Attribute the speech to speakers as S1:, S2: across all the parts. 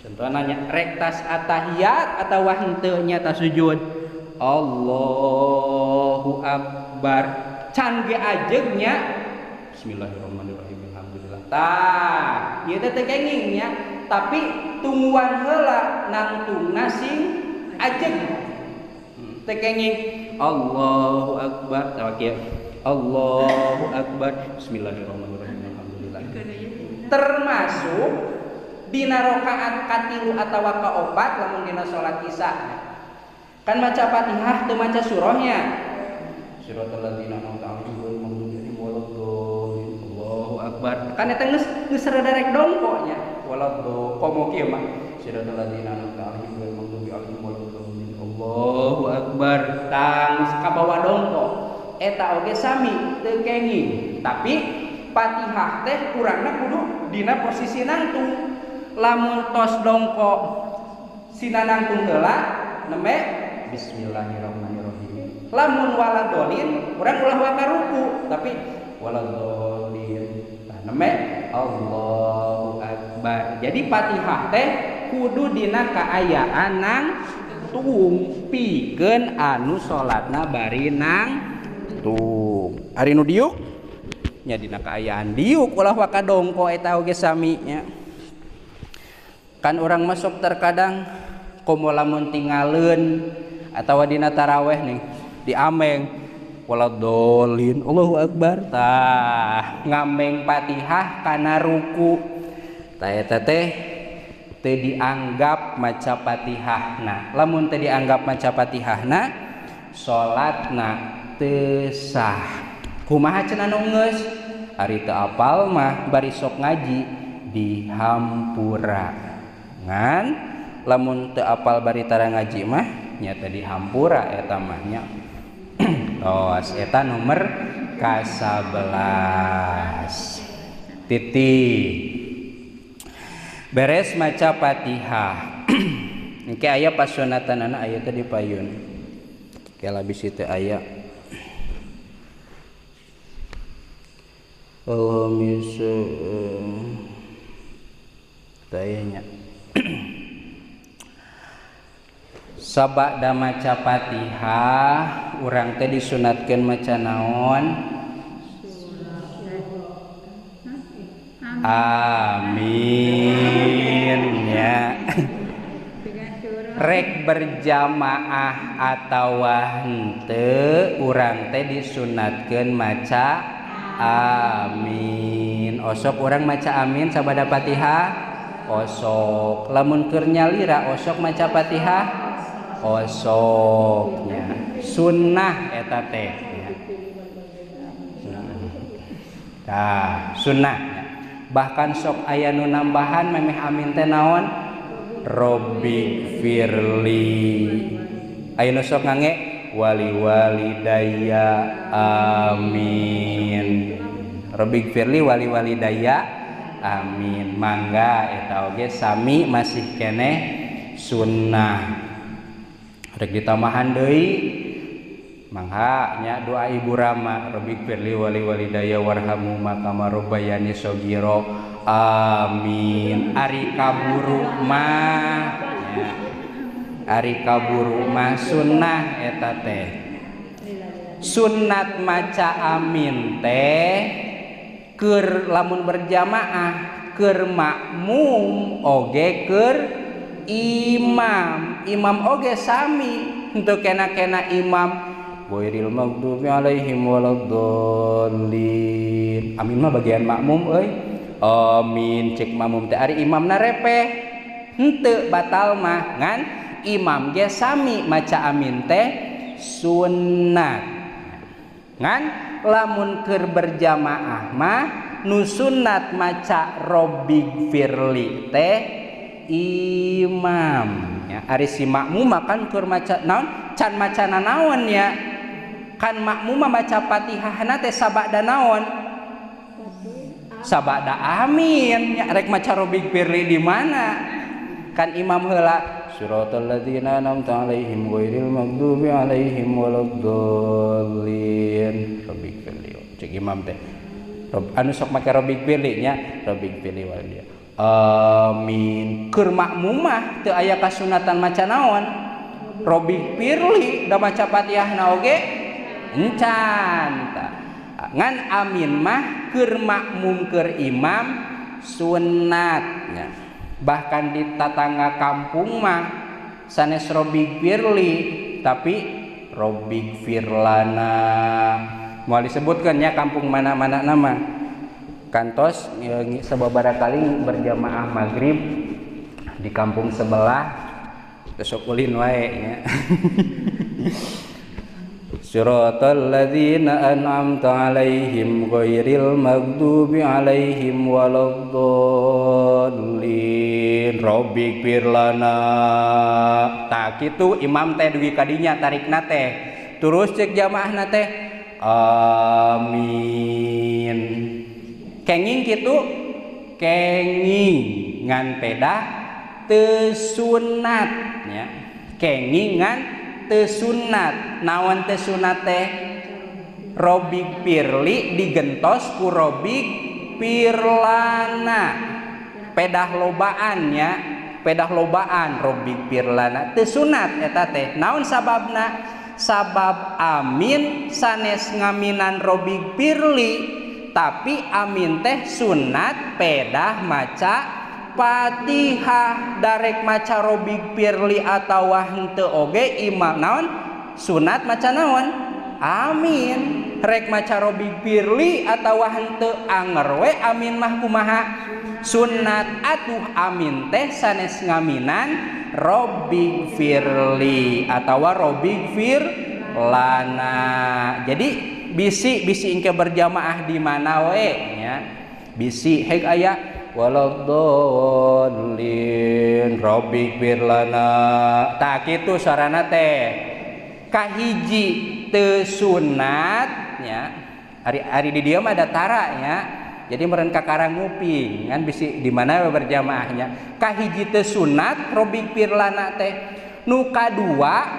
S1: Contohna nya rek tas atahiyat atawa henteu nya tas sujud. Allahu akbar. Can ge ajeug nya bismillahirrahmanirrahim alhamdulillah. Tah, ieu teh teu kenging nya, tapi tungguan heula nangtungna sing ajeug. Teu kenging Allahu akbar tah kieu. Allahu akbar bismillahirrahmanirrahim alhamdulillah. Termasuk dina rakaat katilu atawa kaopat lamun dina salat isya. Kan maca Fatihah teu maca surahnya. Siratal ladzina an'amta 'alaihim ghairil maghdubi 'alaihim waladdallin. Allahu akbar. Kan eta geus geus rada rek dongko nya. Waladdallin komo kieu mah. Siratal ladzina an'amta 'alaihim ghairil maghdubi 'alaihim waladdallin. Allahu akbar. Tang kabawa dongko. Eta oge sami teu kenging. Tapi Fatihah teh kurangna kudu dina posisi nangtung. Lamun tos dongko sina nangtung heula nembe bismillahirrahmanirrahim. Lamun waladolin urang ulah waka ruku tapi waladolin tah nembe Allahu akbar. Jadi Fatihah teh kudu dina kaayaan nangtung pikeun anu salatna bari nangtung. Ari nu diuk nya dina kaayaan diuk ulah waka dongko eta oge sami nya. Kan orang masuk terkadang komo lamun tingaleun atawa dina taraweh nih diameng waladolin Allahu akbar tah ngameng Fatihah kana ruku tah eta teh teu dianggap maca Fatihahna. Lamun teu dianggap maca Fatihahna salatna teu sah. Kumaha cenah nu geus ari teu apal mah bari sok ngaji dihampura. Ngan lamun teu apal bari tara ngaji mah nya teh dihampura eta mah nya. Tos eta nomor ka-11. Titik. Beres maca Fatihah. Engke aya pasunatanana aya teh di payun. Ke labis teu aya. Allahumma teh nya. Sabada maca Fatihah urang teh disunatkeun maca naon? Amin ya. Rek berjamaah atawa henteu urang teh disunatkeun maca amin. Osok urang maca amin sabada Fatihah? Osok. Lamun keur nyalira osok maca Fatihah? Osok nya. Sunnah eta teh nya. Tah, sunnah. Bahkan sok aya nu nambahan memeh amin teh naon? Robbi firli. Aya nu sok ngange wali walidaya amin. Robbi firli wali walidaya amin. Mangga eta oge sami masih keneh sunnah. Rek ditambahan deui mangga nya doa Ibu Rama Robbi firli wali walidaya warhamu kama rabbayani shaghira amin. Ari kaburu mah nya. Ari kaburu mah sunnah eta teh. Sunat maca amin teh keur lamun berjamaah keur makmum oge keur imam. Imam oge sami henteu kena-kena imam ghairil maghdubi alaihim waladdallin. Amin mah bagian makmum euy. Amin cek makmum teh ari imamna repeh henteu batal mah ngan imam ge sami maca amin teh sunat. Ngan lamun keur berjamaah mah nu sunat maca Robbi firli teh imam ya. Ari si makmum makan keur maca naon can maca nanaon ya. Kan makmum mah maca Fatihahna teh sabada naon? Sabada amin ya. Rek maca Robbi firli di mana? Kan imam heula siratal ladzina an'amta 'alaihim ghairil maghdubi 'alaihim waladdallin. Robbi firli cek imam teh. Anu sok make Robbi firli nya, Robbi firli wal dia. Amin. Keur makmum mah teu aya kasunatan maca naon? Robighfirli da maca Fatihahna oge encan. Ngan amin mah keur makmum keur imam sunat nya. Bahkan di tatangga kampung mah sanes robighfirli tapi robighfirlana. Moal disebutkeun nya kampung mana-mana nama. Kantos sababaraha kali berjamaah maghrib di kampung sebelah besok ulin wae nya. Siratal ladzina an'amta 'alaihim ghairil maghdubi 'alaihim waladdallin. Robighfir lana. Tah kitu imam teh dugi ka dinya tarikna teh. Terus cek jamaahna teh amin. Kenging kitu kenging ngan pedah teu sunat nya. Kenging ngan teu sunat. Naon teu sunat teh? Robighfirli digentos ku robighfirlana. Pedah lobaan nya, pedah lobaan robighfirlana teu sunat eta teh. Naon sababna? Sabab amin sanes ngaminan robighfirli, tapi amin teh sunat pedah maca Fatihah. Darek maca robighfirli atawa henteu oge imam naon sunat maca naon amin. Rek maca robighfirli atawa henteu anger we amin mah kumaha sunat. Atuh amin teh sanes ngaminan robighfirli atawa robighfirlana. Jadi bisi bisi engke berjamaah di mana we nya, bisi heg aya waladdallin robighfir lana. Tah kitu sarana teh. Kahiji teu sunat nya. Ari di dieu mah ada tara nya. Jadi meureun kakara nguping kan bisi di mana we berjamaahnya. Kahiji teu sunat robighfir lana teh. Nu kadua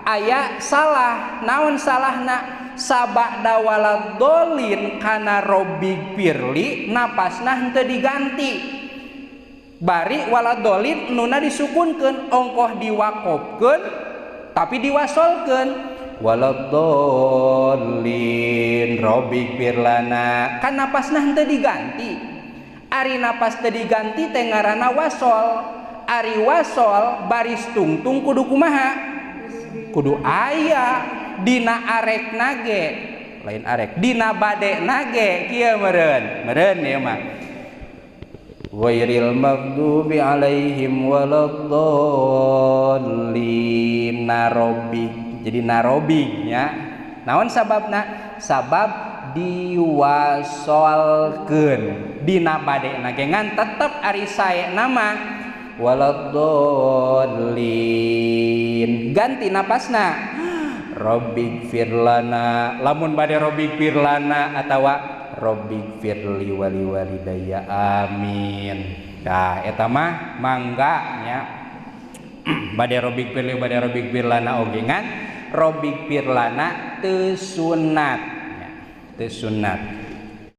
S1: aya salah. Naon salahna? Sabada waladdallin kana robighfirli napasna henteu diganti. Bari waladdallin nuna disukunkeun, ongkoh diwakofkeun tapi diwasolkeun. Waladdallin robighfir lana, kan napasna henteu diganti. Ari napas teu diganti teh ngaranna wasol. Ari wasol baris tungtung kudu kumaha? Kudu aya dina arek nage, lain arek, dina bade nage kieu meureun, meureun ieu mah. Ghairil maghdubi alaihim waladdallin. Narobi, jadi narobi nya. Naon sababna? Sabab diwasolkeun dina bade nage, ngan tetep ari sae nama waladdallin. Ganti napasna robighfir lana. Lamun bade robighfir lana atawa robighfirli wali walidayya amin. Tah eta mah mangga nya. Bade robighfirli bade robighfir lana oge ngan robighfir lana teu sunat nya, teu sunat.